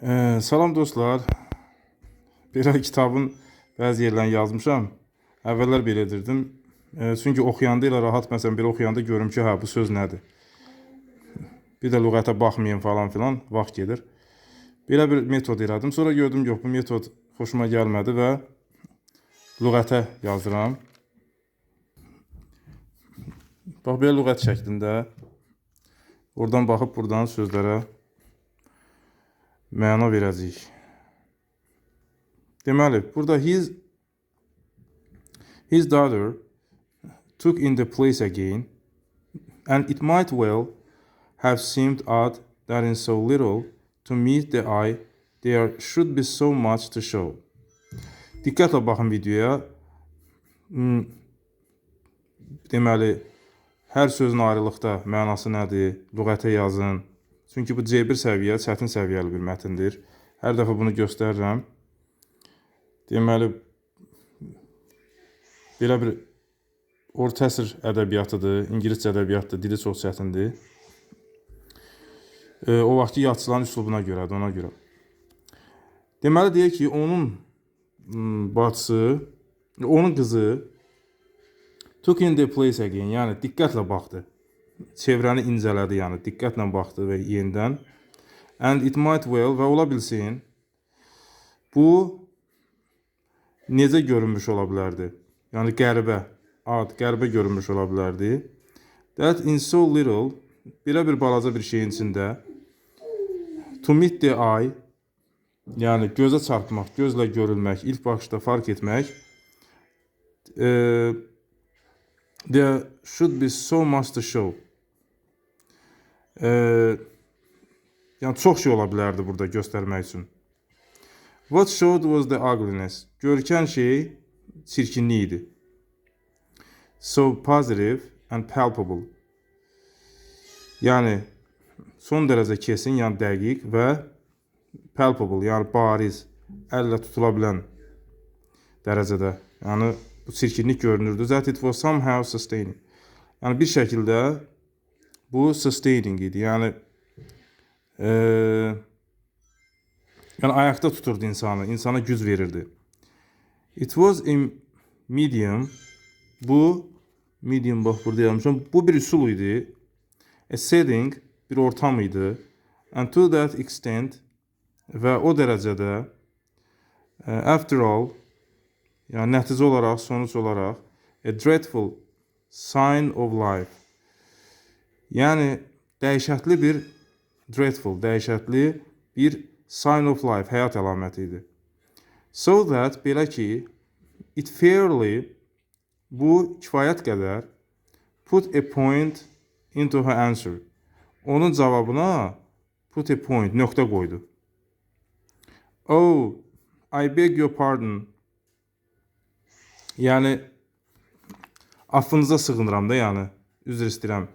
Salam dostlar. Belə kitabın bəzi yerlərini yazmışam. Əvvəllər belə edirdim. Çünki oxuyanda elə rahat, məsələn, belə oxuyanda görüm ki, hə, bu söz nədir? Bir də lüğətə baxmayım falan filan, vaxt gedir. Belə bir metod elədim. Sonra gördüm, yox, bu metod xoşuma gəlmədi və lüğətə yazıram. Bax, belə lüğət şəklində. Oradan baxıb buradan sözlərə məna verəcəyik. Deməli, burada his daughter took in the place again, and it might well have seemed odd that in so little to meet the eye there should be so much to show. Diqqətlə baxın videoya. Deməli, hər sözün ayrılıqda mənası nədir, lüğətə yazın. Çünki bu C1 səviyyə, çətin səviyyəli bir mətndir. Hər dəfə bunu göstərirəm. Deməli, belə bir orta əsr ədəbiyyatıdır, ingiliscə ədəbiyyatdır, dili çox çətindir. O vaxtki yazıçıların üslubuna görədir, ona görə. Deməli, deyir ki, onun bacısı, onun qızı took in the place again, yəni diqqətlə baxdı. Çevrəni incələdi, yəni diqqətlə baxdı və yenidən. And it might well, və ola bilsin, bu necə görünmüş ola bilərdi? Yəni qəribə, odd, qəribə görünmüş ola bilərdi. That in so little, belə bir balaca bir şeyin içində, to meet the eye, yəni gözə çarpmaq, gözlə görülmək, ilk baxışda fark etmək, there should be so much to show. Yəni çox şey ola bilərdi burada göstərmək üçün. What showed was the ugliness. Görkən şey çirkinlik idi. So positive and palpable. Yəni son dərəcə kesin, yəni dəqiq və palpable, yəni bariz, əllə tutula bilən dərəcədə. Yəni bu çirkinlik görünürdü. That it was somehow sustaining. Yəni bir şəkildə bu sustaining idi. Yəni ayaqda tuturdu insanı, insana güc verirdi. It was a medium. Bu medium, bax burada yazmışam. Bu bir üsul idi. A setting, bir ortam idi. And to that extent, və o dərəcədə, after all, yəni nəticə olaraq, sonuc olaraq, a dreadful sign of life. Yəni dəhşətli bir, dreadful, dəhşətli bir sign of life, həyat əlaməti idi. So that, belə ki, it fairly, bu kifayət qədər, put a point into her answer. Onun cavabına put a point, nöqtə qoydu. Oh, I beg your pardon. Yəni affınıza sığınıram da, yəni üzr istəyirəm.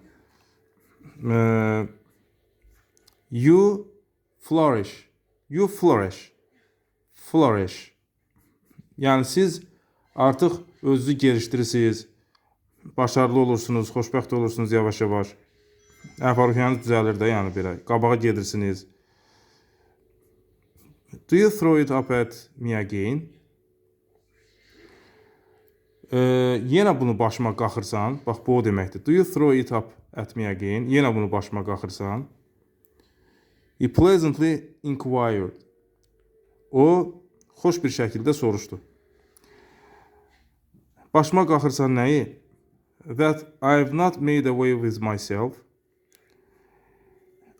You flourish. You flourish. Flourish. Yəni siz artıq özünüzü gelişdirirsiniz. Başarılı olursunuz, xoşbəxt olursunuz yavaş-yavaş. Əhval-ruhiyyəniz düzəlir də, yəni belə. Qabağa gedirsiniz. Do you throw it up at me again? Yenə bunu başıma qaxırsan. Bax bu o deməkdir. Do you throw it up at me again? Yenə bunu başıma qaxırsan. He pleasantly inquired. O xoş bir şəkildə soruşdu. Başıma qaxırsan nəyi? That I've not made away with myself.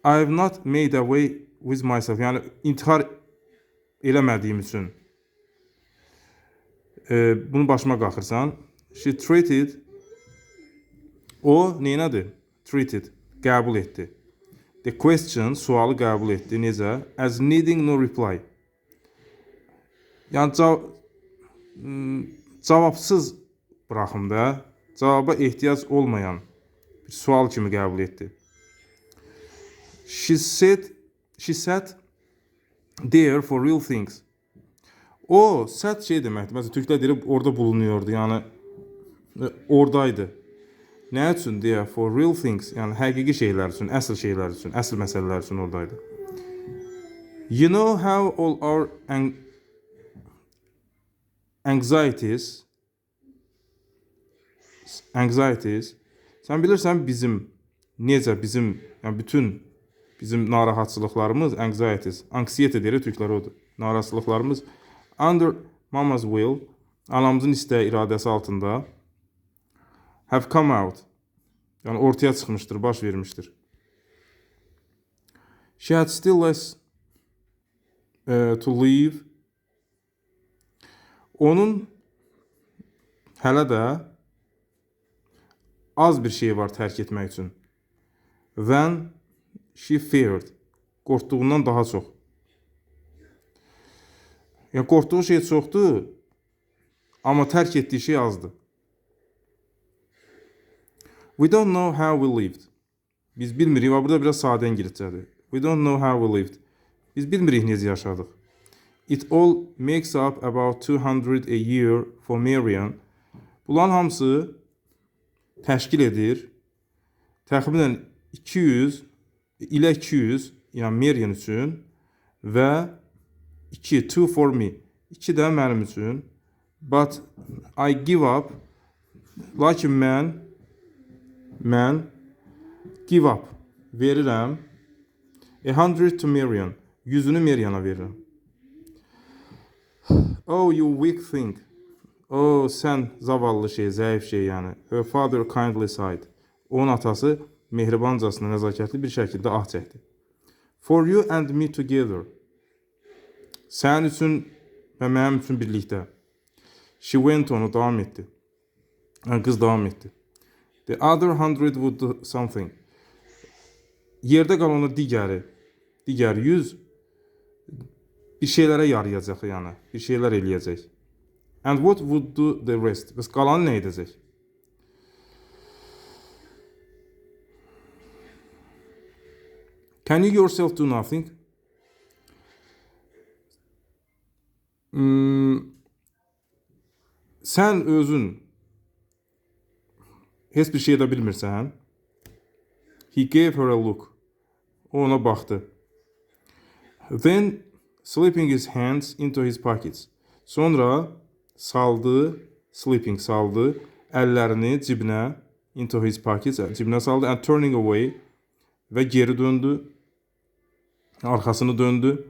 I've not made away with myself. Yəni intihar eləmədiyim üçün. Bunu başıma qaxırsan. She treated, o neynədir? Treated, qəbul etdi. The question, sualı qəbul etdi. Necə? As needing no reply. Yəni cavabsız buraxım da, cavaba ehtiyac olmayan bir sual kimi qəbul etdi. She sat there for real things. O sat şey deməkdir. Məsələn, türklər deyir orada bulunuyordu. Yəni oradaydı. Nə üçün deyə for real things, yəni həqiqi şeylər üçün, əsl şeylər üçün, əsl məsələlər üçün oradaydı. You know how all our anxieties. Sən bilirsən bizim necə bizim, yəni bütün bizim narahatçılıqlarımız, anxieties, anksiyete deyir türklər odur. Narahatçılıqlarımız under mama's will, anamızın istəyi iradəsi altında have come out. Yəni ortaya çıxmışdır, baş vermişdir. She had still less to leave. Onun hələ də az bir şey var tərk etmək üçün. Than she feared. Qorxduğundan daha çox. Yəni qorxduğu şey çoxdur, amma tərk etdiyi şey azdır. We don't know how we lived. Biz bilmirik. Bax, burada biraz sadə ingiliscədir. We don't know how we lived. Biz bilmirik necə yaşadıq. It all makes up about 200 a year for Marian. Bunların hamısı təşkil edir təxminən 200 ilə 200, yəni Marian üçün və 2, 2 for me. 2 də mənim üçün. But I give up. Lakin mən give up verirəm. 100 to Marian. 100-ünü Mariana verirəm. Oh, you weak thing. Oh, sən zavallı şey, zəif şey yəni. Her father kindly sighed. Onun atası mehribancasına, nəzakətli bir şəkildə ah çəkdi. For you and me together. Sənin üçün və mənim üçün birlikdə. She went on, davam etdi. Yəni, qız davam etdi. The other 100 would do something. Yerdə qalan o digəri, digər 100 bir şeylərə yarayacaq, yəni, bir şeylər eləyəcək. And what would do the rest? Bəs qalanı nə edəcək? Can you yourself do nothing? Sən özün heç bir şey edə bilmirsən. He gave her a look. O ona baxdı. Then slipping his hands into his pockets. Sonra saldı, slipping saldı, əllərini cibinə, into his pockets, cibinə saldı and turning away və geri döndü. Arxasını döndü.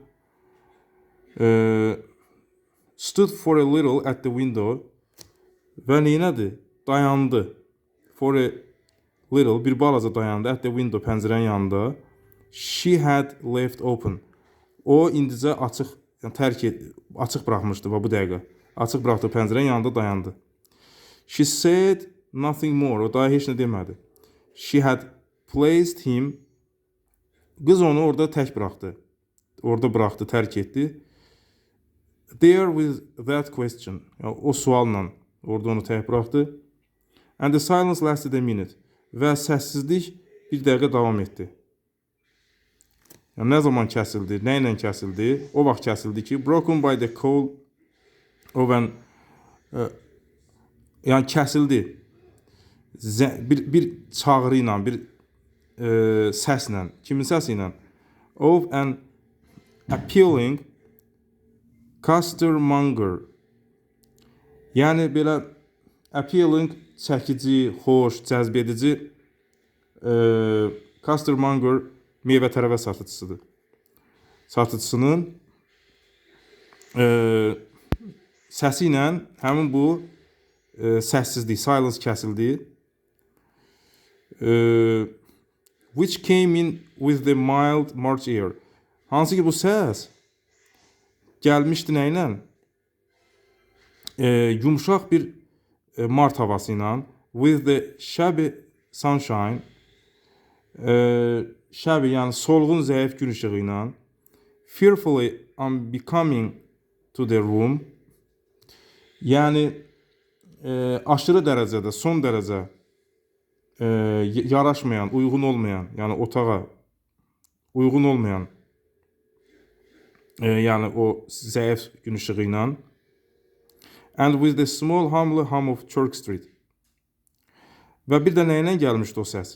Stood for a little at the window və neynədi? Dayandı. For a little, bir balaca dayandı at the window, pəncərənin yanında. She had left open. O indicə açıq, yəni tərk et, açıq buraxmışdı bu dəqiqə. Açıq buraxdığı pəncərənin yanında dayandı. She said nothing more. O daha heç nə demədi. She had placed him. Qız onu orada tək buraxdı. Orada buraxdı, tərk etdi. There with that question. Yəni, o sualla orada onu tək buraxdı. And the silence lasted a minute. Və səssizlik bir dəqiqə davam etdi. Yəni, nə zaman kəsildi, nə ilə kəsildi? O vaxt kəsildi ki, broken by the call of an, yəni kəsildi. Bir çağrı ilə, bir səslə, kimin səsi ilə? Of an appealing costermonger. Yəni belə appealing çəkici, xoş, cəzbedici, costermonger meyvə tərəvəz satıcısıdır. Satıcısının səsi ilə həmin bu səssizlik, silence kəsildi. Which came in with the mild March air. Hansı ki bu səs gəlmişdi nə ilə? Yumşaq bir mart havası ilə, with the shabby sunshine, shabby yəni solğun zəif gün işığı ilə, fearfully unbecoming to the room, yəni aşırı dərəcədə, son dərəcə yaraşmayan, uyğun olmayan, yəni otağa uyğun olmayan, yəni o zəif gün işığı ilə, and with the small homely hum of Church Street. Və bir də nə ilə gəlmişdi o səs?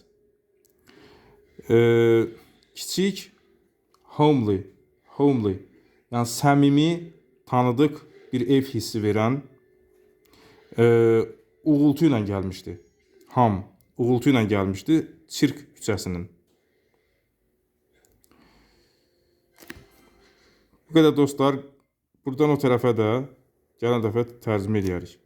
Kiçik homely, Homely. Yəni səmimi, tanıdıq bir ev hissi verən uğultu ilə gəlmişdi. Hum, uğultu ilə gəlmişdi Sirk küçəsinin. Bu qədər dostlar. Buradan o tərəfə də gələn dəfə tərcümə eləyərik.